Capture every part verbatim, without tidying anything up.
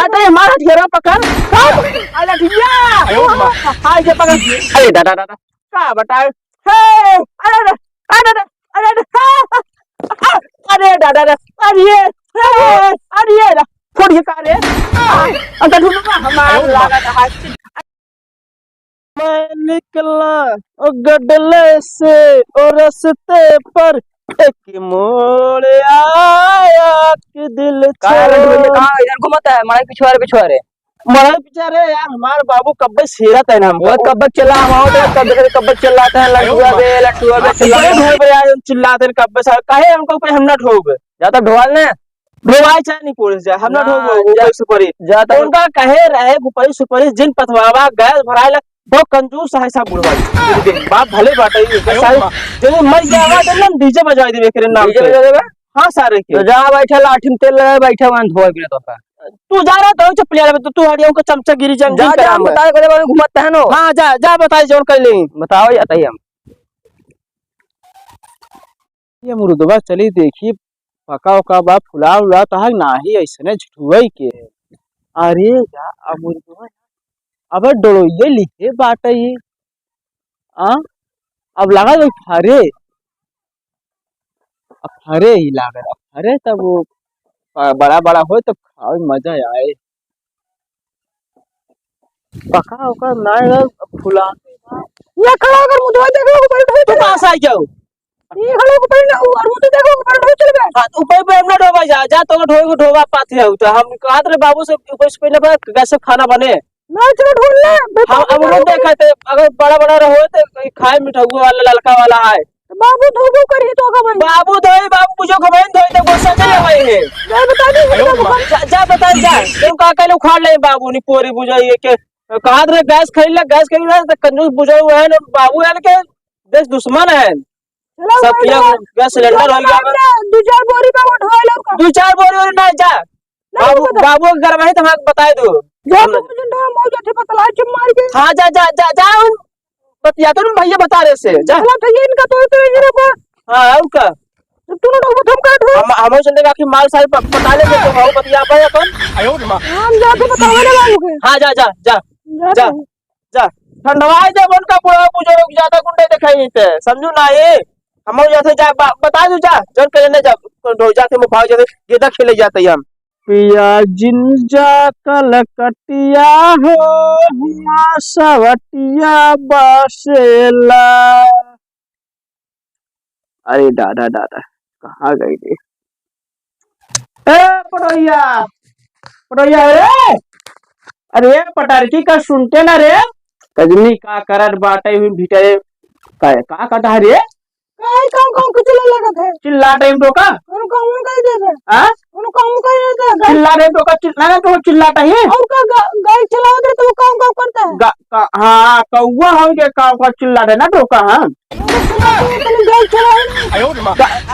अरे मार हथियारा पकड़। का? अरे ढिया। हाय के पकड़। अरे दादा, दादा। का बताए? हे, अरे, अरे, अरे, अरे, अरे, अरे, अरे, दादा रे, अरे, अरे, अरे, अरे, फुट गया का रे? अंदर ढूंढूंगा, हमार लागत है। मैं निकला ओ गडले से, ओ रस्ते पर एक मोड़ आया कि दिल का रे छोड़। ढोलिया, कहाँ इधर घूमता है? मड़ई पिछवारे, पिछवारे। मड़ई पिछवारे यार, हमार बाबू कब्बे सीरत है ना हमको। वो कब्बे चिल्ला, हम आओ तो कब्बे से कब्बे चिल्लाते हैं, "लड्डुआ दे, लड्डुआ दे," चिल्लाते हैं। घर पे यार चिल्लाते हैं कब्बे से, काहे हमको पे हम ना ढोब। जा तो ढोल ने। ढोवाई चाहे नहीं पुलिस जाए, हम ना ना, ढोब, जा, ऊपर सुपारी। जा तो उनका कहे रहे ऊपर सुपारी, जिन पथवावा गैस भराए ला, बहुत कंजूस है सब बुढ़वा। बाप भले बाटे, ये सारे, जब मर जावा तो ना डीजे बजवाई देवे एकरे नाम डीजे पे। बजा देबे? हाँ, सारे के। तो जा बैठा, लाठी में तेल लगा, बैठा, वहाँ धोए बिना तो का। तू जा रहा तो चपलिया में, तो तू हटिया उनका चमचागिरी जंग जा, नहीं जा, करा हम मैं। बताए करे बारे घुमत है नो। हाँ, जा, जा बताए जौन कर ले। बताओ या तही हम। ये मुर्दवा चली देखी, पका ओका बा, फुला उला तो है नाही, ऐसने झुठुआई के। अरे या, अमुर्दवा, अबे डोलोइये लिखे बाटे ये। आ? अब लगा गई फरे। अब फरे ही लागल। अब फरे तब वो प-, बड़ा बड़ा होए तब खावे में मजा आए। पका ओकर ना रह, अब फुला। ये खड़ा होकर मुंह धोए देखो, ऊपर उठो। तू कहाँ से आई जाओ? ये खड़ा होकर पहले ना, और मुंह तो देखो, ऊपर उठो चल बे। हाँ, तो ऊपर पे हम ना ढोबा जा, जा तो ढोए को ढोबा पाते हो। तो हम कहत रहे बाबू से ऊपर से पहले बा, कैसे खाना बने? ना चलो ढोल ले, बेटा, हम, हम लोग देखा थे, अगर बड़ा बड़ा रहो तो खाए मिठाऊ वाला ललका वाला है। तो बाबू धोबो करी तो का भाई? बाबू धोई, बाबू कुछ घुमाइन धोई तो गुस्सा चले भाई है। जा बता दे, जा बता दे। जा, जा बता, जा। तुम का कहले उखाड़ ले बाबू, नी पोरी बुझाई है के, कहा रे गैस खरीद ले, गैस खरीद ले, तो कंजूस बुझाई हुआ है ना, बाबू है ना के देश दुश्मन है। चलो, सब बैठ किया, जाओ। गैस सिलेंडर हो गया। दो चार बोरी में वो ढोए लो का। दो चार बोरी और ना जा। नहीं, बाबू, बता। बाबू अगर वही तो हमें बताए दो। जा हम तो मुझे ना मौज उठे पतला चुप मार के। हाँ, जा, जा, जा, जा, उन बतिया तो भैया बता रहे से, जा। चलो, तो ये इनका तो, तो ये रखो। हाँ, और का? तो तू ना उठो, तुम काट हो। हम, हम चलते बाकी माल साल प-, पता ले, तो हम बतिया पाए अपन। हम जाके बतावे ना बाबू के। हाँ, जा, जा, जा, जा, जा। जा। जा, ठंडवाई देब उनका बुढ़ा बुजुर्ग ज्यादा गुंडे देखाई नहीं ते, समझू ना ये? हम जाते जा, बा-, बता दू जा, जन के लेने जा, जाते मुखाओ जाते, गेंदा खेले जाते हम। पिया जिन जा कलकतिया हो, हुआ सवटिया बसेला। अरे दादा, दादा, कहाँ गई रे? ए, पटोहिया, पटोहिया रे, अरे पटारकी का सुनते ना रे, कजनी का करत बाटे हुई भीतरे, का, का कहता है रे? काहे काऊ काऊ के चिल्ला लागत है? चिल्ला टाइम तो का? उन काऊ कह दे दे। हाँ? उन काऊ कह दे दे। चिल्ला टाइम तो का? चिल्ला ना तो चिल्लाता है। और का ग-, गाड़ी चलावत रहे तो वो काऊ काऊ करता है? ग-, का, हाँ, कौआ हो के काऊ का चिल्ला रहे ना तो का, हाँ?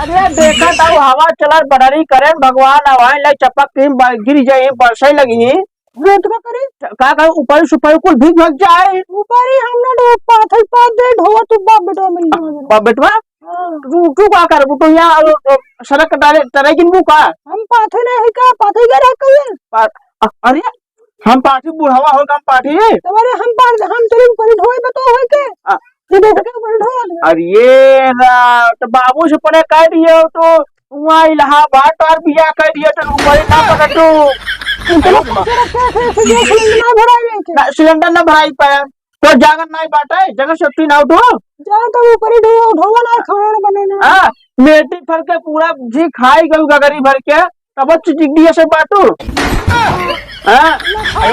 अरे देखा था वो हवा चला, बदरी करे, भगवान हवाई ले चपक के ब-, गिर जाए, बरसे लगी। रोटवा करे। का, का ऊपर सुपर कुल भीग भाग जाए। ऊपर ही हम ना डो पाथल पाथ दे ढोवा तू बाप बेटवा मिल गया। बाप बेटवा? हाँ। तू, तू का करबू? तू यहाँ, अ, अ, सड़क कटारे, तरे किनबू का? हम पाथे नहीं का, पाथे का रह कहिए? पा-, अ-, अरे, हम पाठी बुढ़ावा हो, हम पाठी। तुम्हारे हम पाठ, हम तेरे ऊपर ही ढोए बतो हो के? आ, ये देख के ऊपर ढोए। अरे रा, तो बाबू से परे कह दिए हो तो वहाँ इलाहाबाद और बिया कह दिए तो ऊपर ही ना पकड़ तू। ना भराई नहीं थे। ना, सिलेंडर ना भराई पाया। तो जागन नहीं बाटे, जगह से तीन आउट हो। जा तो ऊपर ही ढो-, ढोवा ना खाना बने ना। हाँ, मेटी भर के पूरा घी खाई गल गगरी भर के। तब चिटिक दिया से बाटू। हाँ?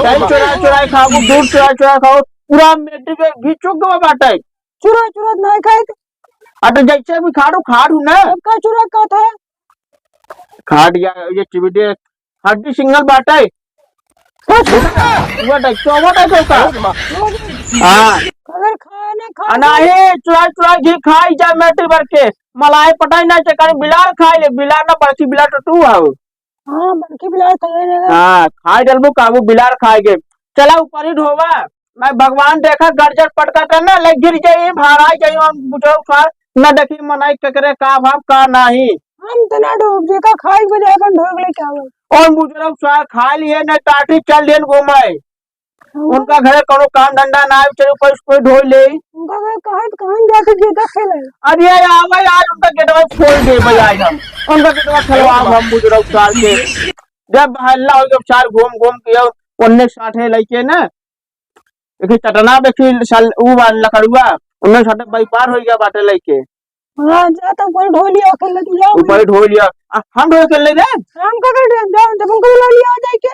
दही चुरा चुरा खाओ, दूध चुरा चुरा खाओ, पूरा मेटी के घी चुक गवा बाटे। चुरा चुरा नहीं खाए। आ तो जैसे भी खाड़ू, खाड़ू ना। अब का चुरा का था? खाड़ या ये चिबिटे हड्डी सिंगल बाटे। वो तो चौबट है तो का? हाँ। अगर खाए ना खाए आ नहीं, चुरा चुरा घी खाई जा मेटी भर के। मलाई पटाई ना चकर बिलार खाई ले, बिलार ना बड़की बिलार तो तू आओ। हाँ, बड़की बिलार तो है ना। हाँ, खाई डलबू काबू बिलार खाए के। चला ऊपर ही ढोवा। मैं भगवान देखा गर्जन पटका था ना, ले गिर जाई, भाड़ा जाई, हम बुझाऊ खा, ना देखी मनाई केकरे का भाव का नाही। हम तो ना ढोब, जेका खाए के बजाय अपन ढोब लेके आवे। और बुजुर्ग सार खा लिए न, टाटी चल दियन घूमे। हाँ। उनका घरे कोनो काम धंधा ना आवे, चलो कोई, कोई ढोई ले। उनका घरे कहे तो कहाँ जाके गेटा खेले? अरे आवे आज उनका गेटवा खोल दे भाई, आज हम उनका गेटवा खोलवाओ हम बुजुर्ग सार के। जब हल्ला हो, जब सार घूम घूम के उन्ने साठे लइके ना, देखी चटना देखी साल ऊ बा लकड़ुआ, उन्ने साठे व्यापार हो गया बाटे लइके। हाँ, जा तो ऊपर ढोलिया खेल ले, जाओ। ऊपर ढोलिया, आ, हम ढोल खेल ले रे। हम का कर रहे हैं? जाओ, जब उनको बुला लिया आ जाए के।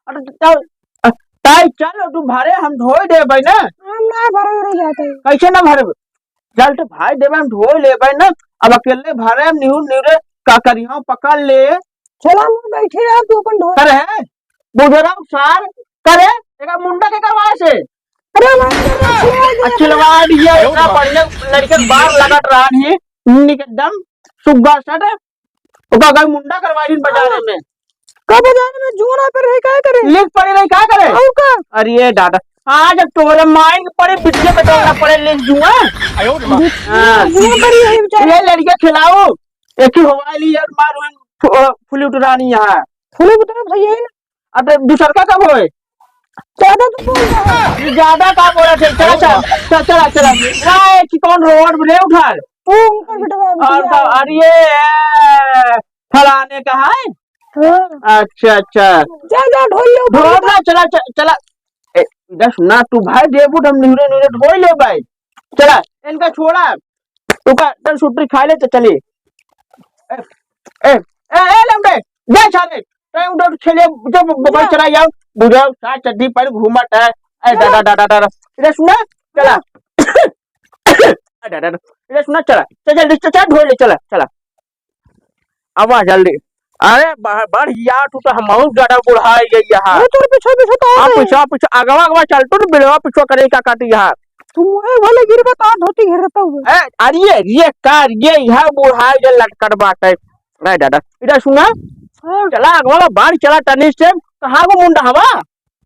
अरे, चल, अ, ताई, चल, तू भरे, हम ढोल दे भाई ना। हम ना भरे, भरे जाते हैं। कैसे ना भरे? चल, तो भाई देवे, हम ढोल ले भाई ना। अब अकेले भरे, हम निहुर, निहुरे, का करी, हम पकड़ ले। चला, हम बैठे रह, तू अपन ढोल। अरे, बुजुर्ग सार, करे, एका मुंडा के करवाए से। अरे, हमारे घर में छिलवा दिया। आ, छिलवा दिया, एका बढ़िया लड़के बार लगत रहन ही, निक एकदम सुग्गा सट, ओका गई मुंडा करवाई दिन बाजारे में। का बाजारे में जून आ पर है, का करे? लिख पड़े रही, का करे? और का? अरे ये दादा, आज अब तोरे माई के पड़े, बिटिया पे तोरा पड़े, लिख जुआ। हाँ। जुआ पड़ी है बेचारा। ये लड़के खिलाओ, एक ही हवा ली यार, मार फु-, फुली उतरानी यहाँ। फुली उतरा भैया ही ना। अब दूसर का कब होए? ज्यादा तो बोल रहा है। ये ज्यादा का बोला थे? चला, चला, चला, चला, चला। ना, एक ही कौन रोड बने उठा? वो उनका बेटवा है, और भैया। का, अरे, ये फलाने का है? हाँ। अच्छा, अच्छा। जा, जा, ढोल ले, ढोल ढोल ले। ना, चला, चला, चला। ए, इधर सुना, तू भाई देबू, हम निहुरे, निहुरे ढोल ले भाई। चला, इनका छोड़ा। तू का, चल, छुट्टी खा ले, तो चली। ए, ए, ए, ए, लौंडे, जा सारे, तै उधर खेले, जब मोबाइल ना। चला जाओ, बुढ़ा सा चड्डी पर घूमत है। ए, ना। दादा, दादा, दादा, इधर सुना, चला। ना। ए, दादा, इधर सुना, चला, चल, जल्दी, चल, चल, ढोल ले, चला, चला। आवा जल्दी। अरे, ब-, बढ़िया, तू तो हमहू ज्यादा बुढ़ाई गई यहाँ। अरे, तोर पीछे, पीछे तो आ हाँ, गए। पीछे, पीछे, अगवा, अगवा चल, तू तो बिलवा पीछे करे का काटी यहाँ। तू मुँहे भले गिरबा, तो धोती घेरता हुआ। ए, अरे, ये, ये कार, ये यहाँ बुढ़ाई जे लटकत बाटे। नहीं दादा, इधर सुना। हाँ। चला, अगवा बाहर चला, तनी से, कहाँ को मुंडा हवा?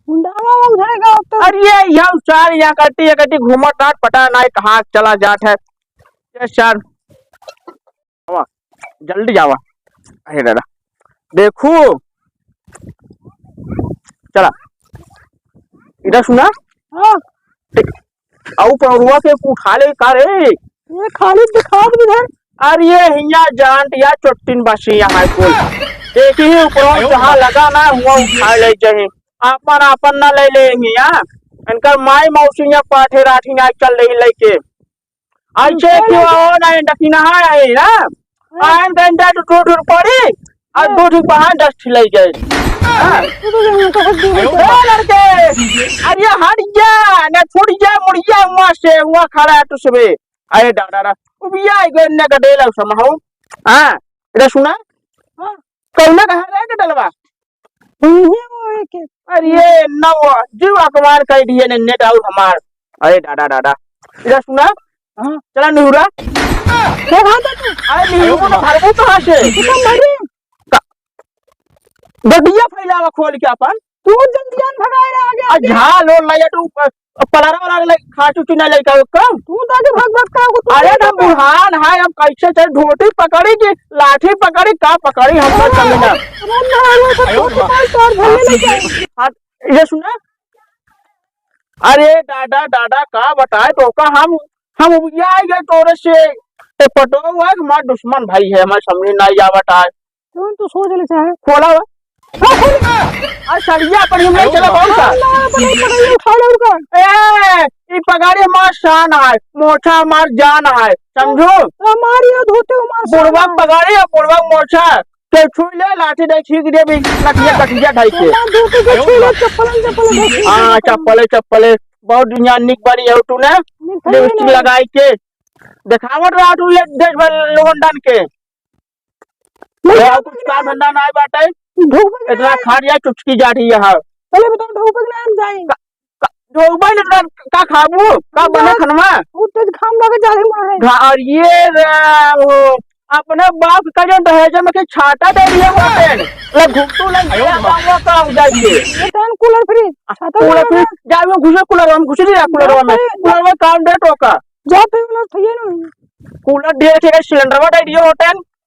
मुंडा हवा उधर का तो। अरे, ये यहाँ सार, यहाँ कटी, ये कटी घूमत रात, पता नहीं कहाँ चला जात है। ये सार। आवा, जल्दी आवा। अरे दादा, देखू, चला, इधर सुना। हाँ। ठीक। आऊ पौरुआ के उठा ले का रे? ये खाली दिखा दे इधर। अरे ये हिया जान या चोटिन बसी यहाँ कुल। देखी ऊपरों जहाँ लगा ना हुआ उठा ले जाए। आपन, आपन ना ले ले हिया। इनकर माई मौसी या पाठे राठी ना चल रही लेके। ऐसे चल क्यों ले। आओ ना, डकिनहा रहे ना। हाँ। आन घंटा तो दो ठुर पड़ी, और हाँ। दो ठुर बहान दस ठिलाई गए। हाँ। तू तो जाने का हद दूर है। ए लड़के, अरे हट जा, ना छूट जा, मुड़िया हुआ से, हुआ खड़ा है तू सबे। अरे दादा रा, उबिया आई गए, ने का डेला समहाऊ। हाँ, इधर सुना? हाँ। कौन कहाँ रहे के डलवा? उन्हीं वो एक, एक। अरे ये नौ जीव अकमान कर दिए ने नेट और हमार। अरे दादा, दादा। इधर सुना। हाँ। चला निहुरा। क्या कहा था तू? अरे निहुरा तो भरबू कहाँ से? तू तो मरी। का-, गड्डिया फैलावा खोल के अपन। तू जल्दी आन भगाए रहा आगे, आ आगे। झाल और लाया तू ऊपर। अब पलारा वाला ले, खाटू चुना लइका हो कम। तू तो आगे भाग, भाग का हो, तू अरे आगे तो भाग। बुढ़ान है, हम कैसे चल, धोती पकड़ी कि लाठी पकड़ी, का पकड़ी, हम तो अरे, समझ ना। अरे, ना, वो तो अरे, धोती माँ। पकड़, तोर भले ले जाए। हाँ, ये सुना। अरे दादा, दादा, का बताए तो का हम, हम उबिया आ गए तोरे से। ते पटो हुआ है, हमार दुश्मन भाई है, हमारे सामने ना आवत आए। जौन तू सोच ले चाहे। खोला बा। हाँ, खोल। आ, सड़िया पर हम नहीं चला, कौन सा? ना, पर नहीं, पर नहीं, उठा ले उनका। ए, ई पगारी हमार शान है, मोछा हमार जान है, समझू? हमार ये धोती हमार शान बुढ़वा है। पगारी है, बुढ़वा मोछा। के छुई ले, लाठी दे, छींक दे भी, कटिया, कटिया ढाई के। हमार धोती के छुई ले, चप्पल, चप्पल दे। हाँ, चप्पल, चप्पल। बहुत दुनिया निक बारी है तू ने। निक है लिपस्टिक ना। लगाई के। देखावत रहा तू ये देश भर लोगन डान के। नहीं, अरे, कुछ काम धंधा ना बाटे। ढोबे के इतना ना। खा लिया, चुचकी जा रही है। पहले बताओ, ढोबे के ना हम जाए। का, का, ढोबे ने इतना का खाबू? का बने ना। खनवा? वो तो घाम लगे जा रही है। घा-, और ये रा-, वो अपने बाप का जो दहेज में के छाता दे दिए होते हैं। ले घुट्टू ले आयो गया, माँ। बाबा का हो जाए के। ये तो हम कूलर फ्री, छाता कूलर लगा फ्री, हुआ। जाए वो घुसे कूलर में, घुसे नहीं रहा कूलर में। नहीं, नहीं। कूलर में काम दे टोका। जा पे वाला भैया ना। कूलर ढेर के सिलेंडर में डाल दिए होते हैं,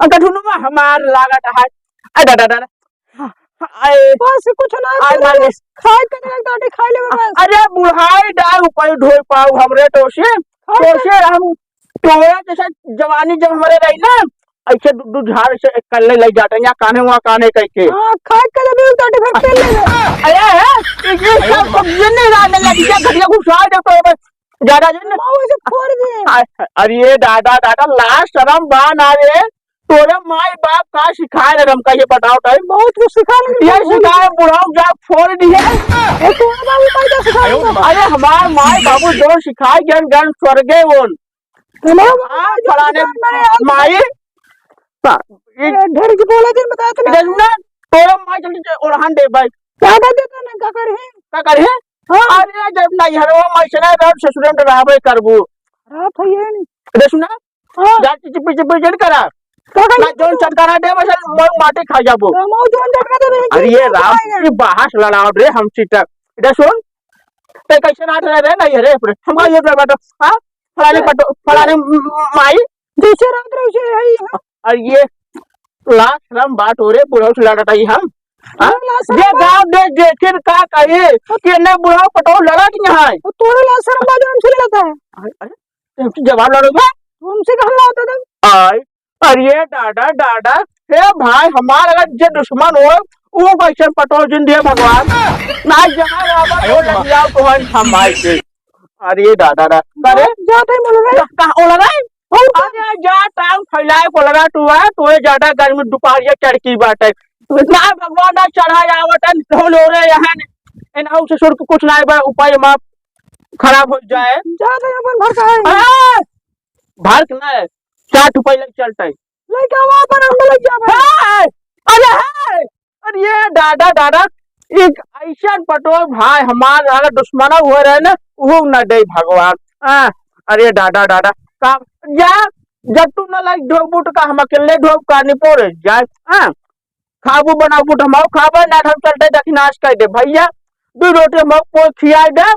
अ, गठुनुआ हमार लागत है। अ, डा, डा, डा, डा। हाँ, हाँ, आए। बस कुछ ना, आए, आए, मार ले। खाए के एक दाटी खाए लेबे बस। अरे बुढ़ाई डाल ऊपर ढोई पाऊ हमरे तो से। खाए के तो से हम तोरा जैसे जवानी जब हमरे रही ना, ऐसे दू, दू झाड़ से एक कल्ले लग जाते हैं, यहाँ कान्हे वहाँ कान्हे कह के। हाँ, खाए के लेबे एक दाटी फिर खेल लेबे। अरे, है, ये सब तो ये नहीं रहने लगी, क्या घटिया घुसा दे तो बस, ज्यादा जो ना। माँ वैसे फोड़ दिए। अ-, अरे दादा, दादा, लाज शरम बा ना रे, तोरे माई बाप का सिखाए रहे हमका, ये बताओ टाइम। बहुत कुछ सिखा रहे ये हैं। सिखाए बुढ़ाऊ जा फोड़ दिए। ए, तोरे बाबू माई का सिखाए रहे हैं? अरे हमार माई बाबू जो सिखाए गन गन स्वर्गे ओन। हमारे बाबू हाँ, माई जो फलाने सिखाए रहे हैं। माई। हाँ, ये ए, ढेर की बोला दिन बताते ना। इधर सुना, तोरे माई जल्दी से ओरहन दे भाई। का कर देता ना, का कर है? का कर है? हाँ। अरे जब नहीं हरवा माई से ना रह ससुरे में रहबे करबू। रात है ये नहीं। इधर सुना, हाँ। जा चिपी चिपी जन करा। का कर ना जोन चटकाना दे, बस मैं माटी खा जाबो। तो मैं जोन चटका दे, अरे ये राम की बहस लड़ाओ रे हम सीता। इधर सुन, ते कैसे ना रहे रे, नहीं रे, हमका ये बात, हाँ? फलाने पटो, फलाने म-, म-, माई। जैसे रात रहे, वैसे है, हाँ। अरे ये लाज शरम बात हो रे, बुढ़ऊ से लड़त आई हम। हाँ? हाँ, लाज शरम ये बात। गाँव देश देखिन का कहे कि इन्हें बुढ़ऊ पटो लड़त यहाँ है। तो तोरे लाज शरम बात हमसे लड़ता है। अरे, अरे, तुमसे जवाब लड़ो बे। तुमसे कहला होता था। आय, अरे दादा, दादा, हे भाई, हमार अगर जे दुश्मन हो, ऊ कैसे पटो जिन दिए भगवान। ना जहाँ रहबा, तो लग जाओ तो हम, हम भाई के। अरे दादा, दा-, करे? जाते ही बोल रहे। का, का, ओला रहे? और का? अरे जा, टांग फैलाए, कोलरा टुआ, तोए ज्यादा गर्मी दुपहरिया चढ़की बाटे। ना भगवान ना चढ़ाए आवतन, ढोल हो रहे हैं। इन आऊ से सुर कुछ ना बा, उपाय माप खराब हो जाए। जाते ही अपन घर का है। अरे! भर के ना, चार ठो पहले चलते। लइका वो अपन हम लइका बा। हाय! अरे हाय! अरे ये दादा, दादा, एक ऐसन पटोर भाई हमार अगर दुश्मना हुए रहे ना, उहो न दे भगवान। हाँ, अरे दादा, दादा, का, जा, जब तू न लाइक ढोबू तो का हम अकेले ढोब का नहीं पोरे, जाए, हाँ। खाबू बनाबू तो हम खाबे, ना तो हम चलते दखिनास कर दे, भैया, दू रोटी हम कोई खियाए दे,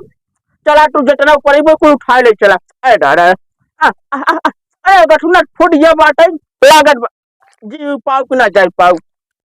चला तू जितना ऊपर ही कोई उठाए ले चला। ए दादा, आ, आ, आ, आ, अरे गठुना फुट गया बाटे, लागत बा, जी पाऊ कि ना जाए पाऊ।